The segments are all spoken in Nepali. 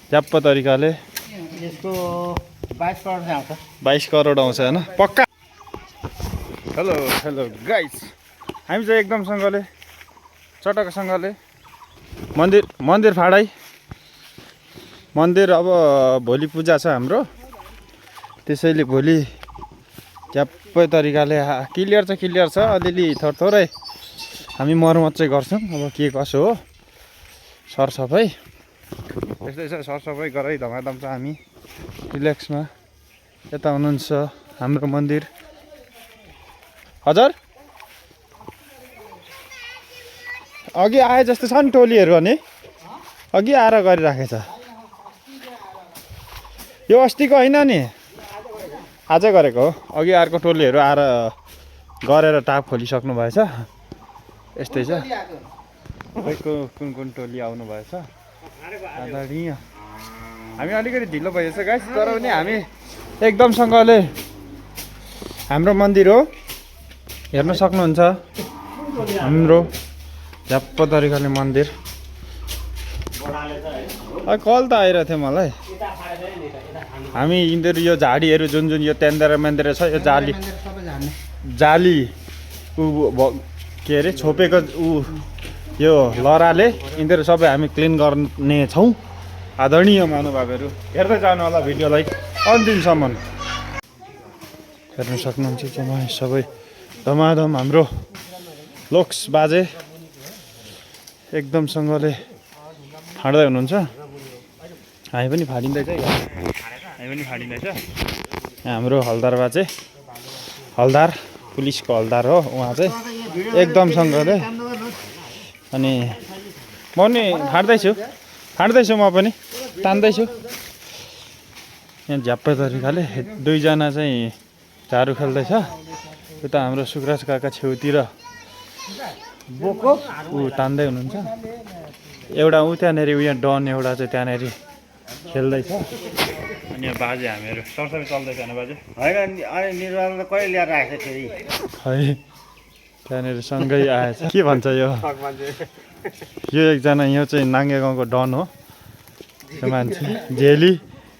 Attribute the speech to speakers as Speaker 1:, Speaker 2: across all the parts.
Speaker 1: झ्याप्प तरिकाले
Speaker 2: यसको 22 करोड चाहिँ आउँछ।
Speaker 1: 22 करोड आउँछ हैन पक्का। हेलो हेलो गाइस, हामी चाहिँ एकदमसँगले चटकसँगले मन्दिर फाडाइ मन्दिर। अब भोलि पूजा छ हाम्रो, त्यसैले भोलि झ्याप्पै तरिकाले क्लियर छ अलिअलि थोरै हामी मर्मत चाहिँ गर्छौँ। अब के कसो हो सरसफाइ यस्तै छ, सरसफाइ गराइ धमाधम छ। हामी रिल्याक्समा यता हुनुहुन्छ हाम्रो मन्दिर। हजुर अघि आए जस्तो छ नि टोलीहरू, अनि अघि आएर गरिराखेछ। यो अस्तिको होइन नि, आज गरेको हो। अघि अर्को टोलीहरू आएर गरेर टाप खोलिसक्नु भएछ। यस्तै छ, खोइको कुन टोली आउनु भएछ आदरणीय। हामी अलिकति ढिलो भएछ गाइस, तर पनि हामी एकदमसँगले हाम्रो मन्दिर हो, हेर्न सक्नुहुन्छ। हाम्रो झ्याप्प तरिकाले मन्दिर। कल त आइरहेको थियो मलाई। हामी यिनीहरू यो झाडीहरू जुन यो तेन्देर मेन्देर छ, यो जाली के अरे छोपेको यो लराले यिनीहरू सबै हामी क्लिन गर्ने छौँ। आदरणीय महानुभावहरू हेर्दै जानु होला भिडियोलाई अन्तिमसम्म। हेर्न सक्नुहुन्छ तपाईँ सबै धमाधम हाम्रो लोक्स बाजे एकदमसँगले फाड्दै हुनुहुन्छ। हामी पनि फाडिँदैछ, हाम्रो हलदार बाजे, हलदार पुलिसको हलदार हो उहाँ चाहिँ एकदमसँगले। अनि म पनि फाड्दैछु म पनि तान्दैछु। यहाँ झ्याप्पै तरिकाले दुईजना चाहिँ झाडु खेल्दैछ। उता हाम्रो सुकराज काका छेउतिर बोको तान्दै हुनुहुन्छ। एउटा त्यहाँनिर उयो डन एउटा चाहिँ त्यहाँनिर खेल्दैछ। अनि यहाँ बाजे हामीहरू सरसफाइ चल्दैछ होइन बाजे?
Speaker 2: होइन अनि निर्वाह त कहिले ल्याएर आएको छ फेरि?
Speaker 1: है त्यहाँनिर सँगै आएछ। के भन्छ यो एकजना यो चाहिँ नाङ्गे गाउँको डन हो त्यो मान्छे। झेली,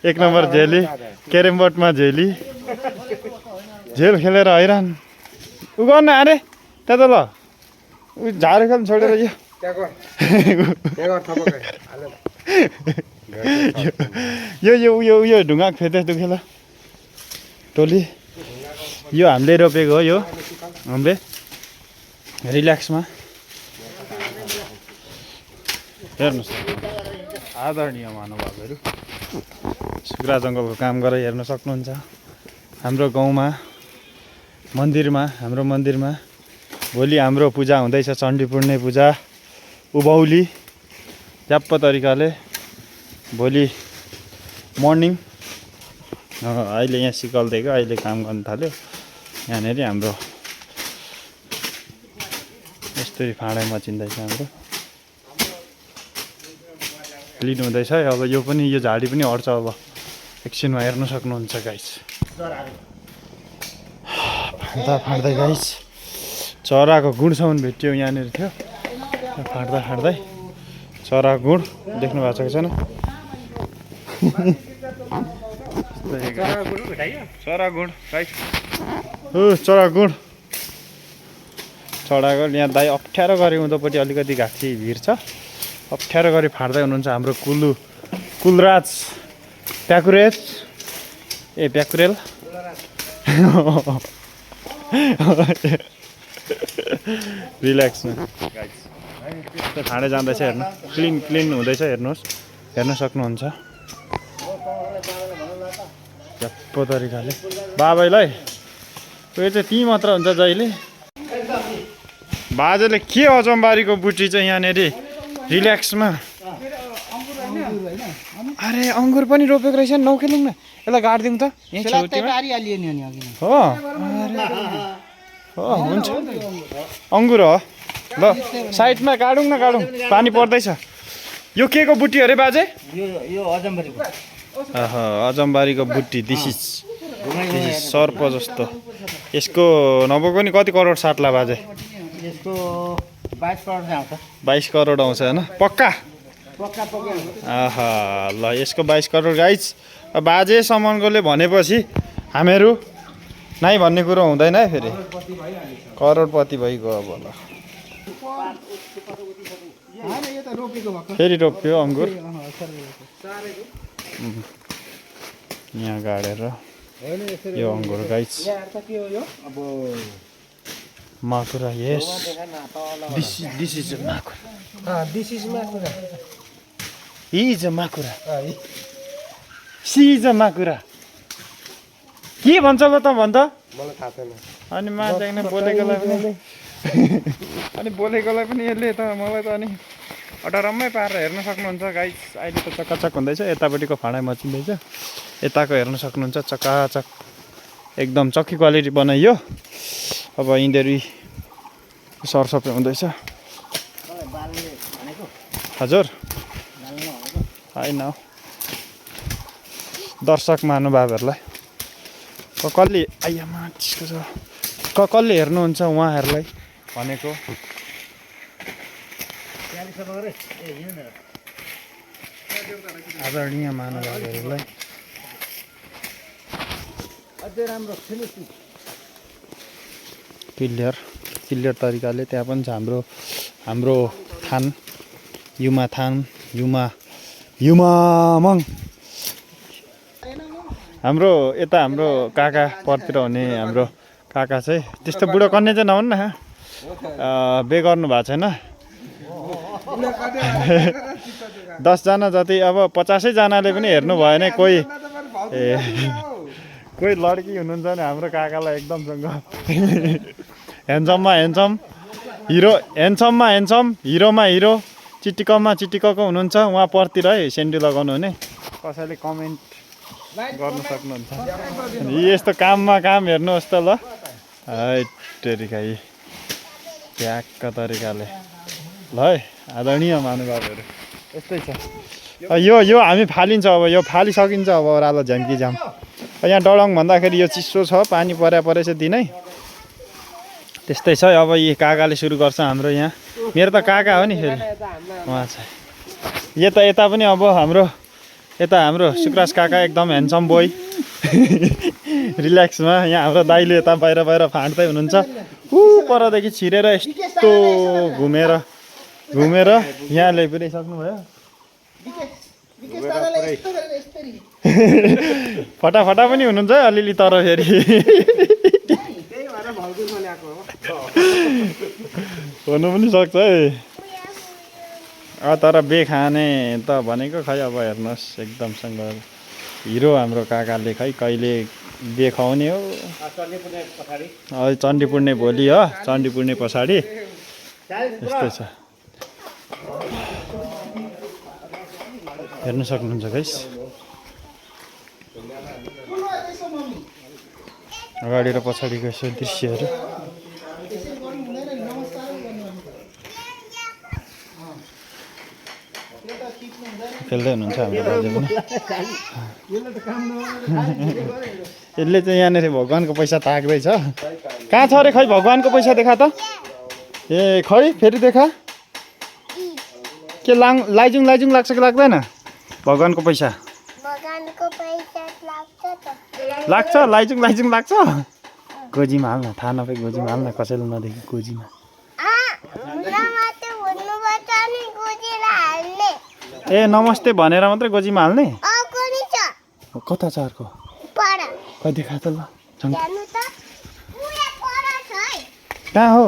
Speaker 1: 1 नम्बर झेली, क्यारम बोर्डमा झेल खेलेर हैरान। उ गर्नु अरे त्यता ल झाडु खेल्नु छोडेर यो ढुङ्गा फेर्दै दुखेल टोली। यो हामीले रोपेको हो, यो हामीले रिल्याक्समा। हेर्नुहोस् आदरणीय महानुभावहरू सुकराज अङ्कलको काम गरेर हेर्न सक्नुहुन्छ। हाम्रो गाउँमा हाम्रो मन्दिरमा भोलि हाम्रो पूजा हुँदैछ, चण्डी पूर्णे पूजा उभौली झ्याप्प तरिकाले भोलि मर्निङ। अहिले यहाँ सिकल्दैको अहिले काम गर्न थाल्यो। यहाँनिर हाम्रो यस्तै फाँडै मचिँदैछ, हाम्रो क्लिन हुँदैछ। अब यो पनि यो झाडी पनि अट्छ। अब एकछिनमा हेर्न सक्नुहुन्छ गाइस। फाड्दै गाइस चराको गुँडसम्म भेट्यो, यहाँनिर थियो। फाड्दै चराको गुँड देख्नु भएको छैन? चरा गुँड गाइस, चरा गुँड चढाएको। यहाँ दाइ अप्ठ्यारो गरी उँधोपट्टि अलिकति घाँसी भिर छ, अप्ठ्यारो गरी फाड्दै हुनुहुन्छ हाम्रो कुलराज प्याकुरेल रिल्याक्समा फाँडै जाँदैछ। हेर्नु क्लिन हुँदैछ, हेर्नुहोस्, हेर्न सक्नुहुन्छ झ्याप्प तरिकाले। बाबैलाई उयो चाहिँ त्यहीँ मात्र हुन्छ जहिले। बाजेले के अजम्बारीको बुटी चाहिँ यहाँनिर रिल्याक्समा। अरे अङ्गुर पनि रोपेको रहेछ, नौखेलौँ न, यसलाई गाडिदिउँ त यहीँ छेउतिर हो। हुन्छ अङ्गुर हो ल, साइडमा काटौँ न, पानी पर्दैछ। यो के को बुट्टी अरे बाजे?
Speaker 2: यो अजम्बारीको।
Speaker 1: अजम्बारीको बुट्टी। दिस इज सर्प जस्तो। यसको नभएको नि कति करोड साट्ला बाजे?
Speaker 2: यसको 22 करोड आउँछ।
Speaker 1: 22 करोड आउँछ होइन पक्का?
Speaker 2: पक्का पक्का
Speaker 1: आहा ल यसको 22 करोड गाइज बाजेसम्मकोले भनेपछि हामीहरू नाइ भन्ने कुरो हुँदैन है फेरि करोडपति भइगयो अब ल फेरि रोप्यो अङ्गुर यहाँ गाडेर यो अङ्गुर गाइज माकुरा यस दिस इज माकुरा हि इज माकुरा सी इज माकुरा के भन्छ ल त भन्छ
Speaker 2: मलाई थाहा छैन
Speaker 1: अनि मान्छे बोलेकोलाई पनि अनि बोलेकोलाई पनि यसले त मलाई त अनि अटरम्मै पारेर हेर्न सक्नुहुन्छ गाइस अहिले त चकाचक हुँदैछ यतापट्टिको फाँडा मचिँदैछ यताको हेर्न सक्नुहुन्छ चकाचक एकदम चक्की क्वालिटी बनाइयो अब यिनीहरू सरसफाइ हुँदैछ हजुर होइन दर्शक महानुभावहरूलाई कसले आइयामा त्यसको छ कसले हेर्नुहुन्छ उहाँहरूलाई भनेको आदरणीय महानुभावहरूलाई क्लियर तरिकाले त्यहाँ पनि छ हाम्रो थान युमा थान युमामङ हाम्रो यता हाम्रो काका परतिर हुने हाम्रो काका चाहिँ त्यस्तो बुढो कन्या चाहिँ नहुन् न बे गर्नु भएको छैन 10 जना जति अब 50 जनाले पनि हेर्नु भएन कोही लड्की हुनुहुन्छ भने हाम्रो काकालाई एकदमसँग ह्यान्डसममा ह्यान्डसम ह्यान्डसममा ह्यान्डसम हिरोमा हिरो चिटिकमा चिटिकको हुनुहुन्छ उहाँ परतिर है सेन्डी लगाउनु हुने कसैले कमेन्ट गर्न सक्नुहुन्छ यस्तो काममा काम हेर्नुहोस् त ल टेरिका ट्याक्क तरिकाले ल है आदरणीय महानुभावहरू यस्तै छ यो हामी फालिन्छ अब यो फालिसकिन्छ अब ओह्रालो झ्याम्की झ्याम यहाँ डडङ भन्दाखेरि यो चिसो छ पानी परेछ दिनै त्यस्तै छ अब यी काकाले सुरु गर्छ हाम्रो यहाँ मेरो त काका हो नि फेरि उहाँ चाहिँ यता पनि अब हाम्रो सुक्रास काका एकदम ह्यान्डसम बोय रिल्याक्समा यहाँ हाम्रो दाइले यता बाहिर फाँड्दै हुनुहुन्छ परदेखि छिरेर यस्तो घुमेर यहाँ ल्याइपुऱ्याइसक्नुभयो फटाफटा पनि हुनुहुन्छ है अलिअलि तर फेरि हुनु पनि सक्छ है तर बे खाने त भनेको खै अब हेर्नुहोस् एकदमसँग हिरो हाम्रो काकाले खै कहिले बे खुवाउने हो चण्डी पुर्णे भोलि हो चण्डी पुर्णे पछाडि यस्तै छ हेर्न सक्नुहुन्छ गाइस अगाडि र पछाडिको यसो दृश्यहरू खेल्दै हुनुहुन्छ हाम्रो दाजु पनि यसले चाहिँ यहाँनिर भगवान्को पैसा ताक्दैछ कहाँ छ अरे खै भगवान्को पैसा देखा त ए खै फेरि देखा के लाइजुङ लाग्छ कि लाग्दैन भगवान्को पैसा लाग्छ लाइजुङ लाग्छ गोजीमा हाल्न थाहा नपाइ गोजीमा हाल्न कसैले नदेखि गोजीमा ए नमस्ते भनेर मात्रै गोजीमा हाल्ने कता छ अर्को खै देखा त ल कहाँ हो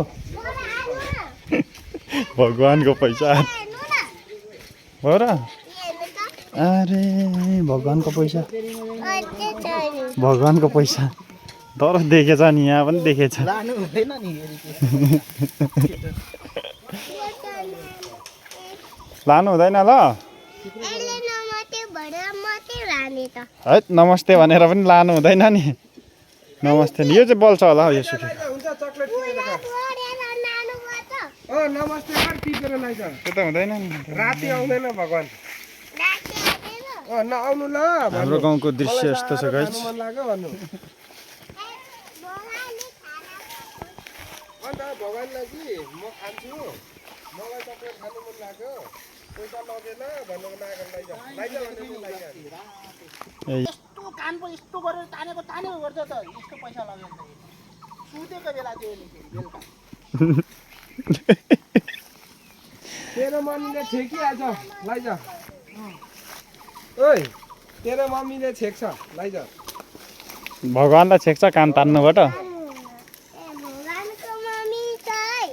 Speaker 1: भगवान्को पैसा हो र अरे भगवान्को पैसा तर देखेछ नि यहाँ पनि देखेछ लानु हुँदैन ल है नमस्ते भनेर पनि लानु हुँदैन नि नमस्ते नि यो चाहिँ बल्छ होला हौ यो सुकेको त्यो त हुँदैन नि
Speaker 3: राति आउँदैन भगवान नआउनु ल
Speaker 1: हाम्रो गाउँको दृश्य यस्तो छ गाइस
Speaker 3: मन लाग्यो भन्नु अन्त भगवानलाई कि म खान्छु मलाई चक्लेट खानु मन लाग्यो यस्तो कानको यस्तो गरेर तानेको गर्छ त यस्तो पैसा लाग्यो नि त सुतेको बेला त्यो नि बेलुका
Speaker 2: तेरो मम्मीले छेकिहाल्छ लैज ओइ तेरो मम्मीले छेक्छ लैज
Speaker 1: भगवानलाई छेक्छ कान तान्नुबाट
Speaker 4: भगवानको मम्मी चाहिँ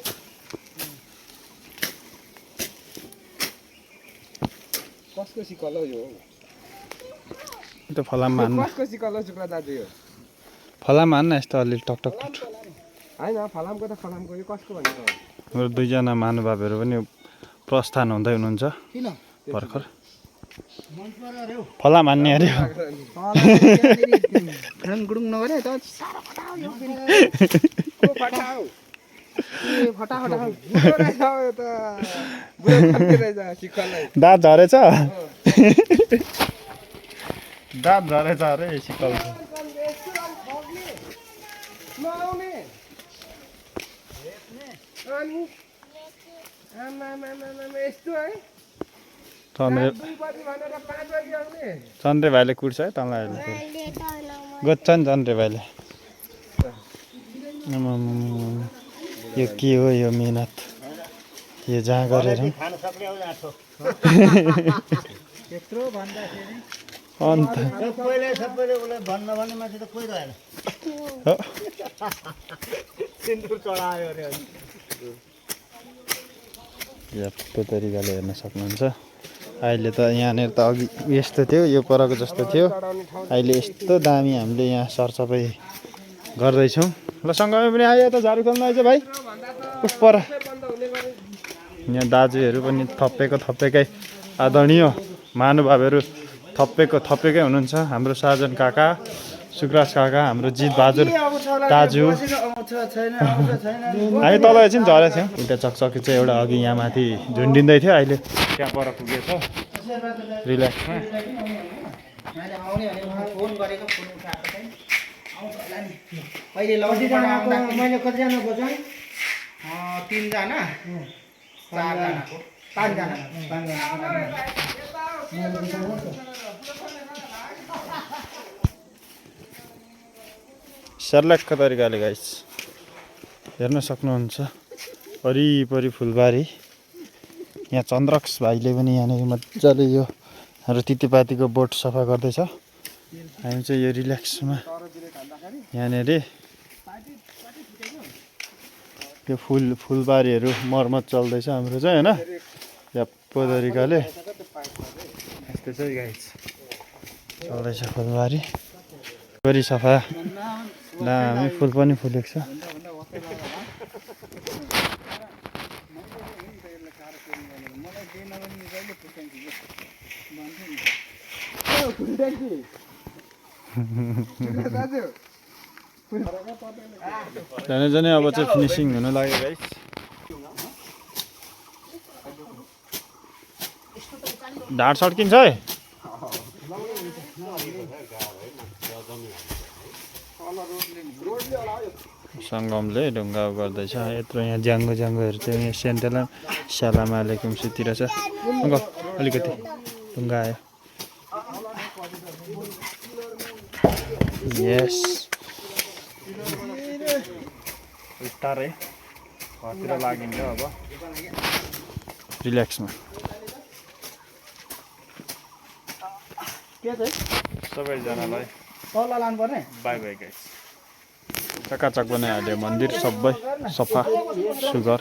Speaker 2: कसको सिकल हो यो
Speaker 1: त्यो फलाममा हान्न
Speaker 2: कसको सिकल हो शुक्ला दाजु यो
Speaker 1: फलाममा हान्न यस्तो अलिअलि टकटक
Speaker 2: होइन फलामको त फलामको यो कसको भनेको
Speaker 1: हाम्रो दुईजना महानुभावहरू पनि प्रस्थान हुँदै हुनुहुन्छ
Speaker 3: किन
Speaker 1: भर्खर
Speaker 3: मन पर्यो अरे हौ
Speaker 1: फलाम हान्ने अरे
Speaker 3: फ्रेन्ड गुडुङ नगरे त साह्रो फटाउ यो
Speaker 2: को फटाउ
Speaker 3: ए फटा
Speaker 2: बुढो रहेछ हौ यो त बुढो खालको रहेछ सिकललाई
Speaker 1: दाँत झरेछ दाँत झरेछ अरे सिकल
Speaker 2: नआउने अनि आमा यस्तो है
Speaker 1: चन्द्रे
Speaker 2: 2 बजी भनेर 5 बजी आउने
Speaker 1: चन्द्रे भाइले कुट्छ है तँलाई अहिले फेरि गोज्छ नि चन्द्रे भाइले आमामामा। यो के हो यो मिहिनेत यो जहाँ गरेर
Speaker 3: त्यत्रो भन्दाखेरि
Speaker 1: अन्त
Speaker 3: सबैले उसलाई भन्न भन्ने मान्छे त कोही रहेन
Speaker 1: हो
Speaker 3: सिन्दुर चढायो अरे
Speaker 1: यस्तो तरिकाले हेर्न सक्नुहुन्छ अहिले त यहाँनिर त अघि यस्तो थियो यो परको जस्तो थियो अहिले यस्तो दामी हामीले यहाँ सरसफाइ गर्दैछौँ ल सँगैमा पनि आयो त झाडु खोल्न आइज भाइ उस पर यहाँ दाजुहरू पनि थप्पेकै आदरणीय महानुभावहरू थप्पेकै हुनुहुन्छ हाम्रो साजन काका सुकराज काका हाम्रो जित बहादुर दाजु हामी तल एकछिन झरेको थियौँ एउटा चकचकी चाहिँ एउटा अघि यहाँ माथि झुन्डिँदै थियो अहिले त्यहाँ पर पुगेछ रिल्याक्समा
Speaker 3: मैले आउने भने उहाँ फोन गरेको फोन उठाएको चाहिँ आउँछ होला नि अहिले लौजीजना मैले कतिजना बोझेँ 3 जना 4 जनाको 5 जना
Speaker 1: सर्लक्क तरिकाले गाइस हेर्न सक्नुहुन्छ वरिपरि फुलबारी यहाँ चन्द्रक्स भाइले पनि यहाँनिर मजाले यो हाम्रो तितेपातीको बोट सफा गर्दैछ हामी चाहिँ यो रिल्याक्समा यहाँनिर यो फुलबारीहरू मर्मत चल्दैछ हाम्रो चाहिँ होइन याप्पो तरिकाले यस्तो चाहिँ गाइस चल्दैछ फुलबारी गरी सफा दामी फुल पनि फुलेको छ जाने अब चाहिँ फिनिसिङ हुन लाग्यो गाइस ढाड सड्किन्छ है सङ्गमले ढुङ्गा गर्दैछ यत्रो यहाँ ज्याङ्गोहरू चाहिँ यहाँ सेन्टेला स्यालाम आलेकुम सुतिर छ अङ्कल अलिकति ढुङ्गा आयो यस बिस्तारै घरतिर लागिन्छ अब रिल्याक्समा
Speaker 3: के चाहिँ
Speaker 1: सबैजनालाई
Speaker 3: तल लानुपर्ने
Speaker 1: बाई बाई गाइस चकाचक बनाइहाल्यो मन्दिर सबै सफा सुग्घर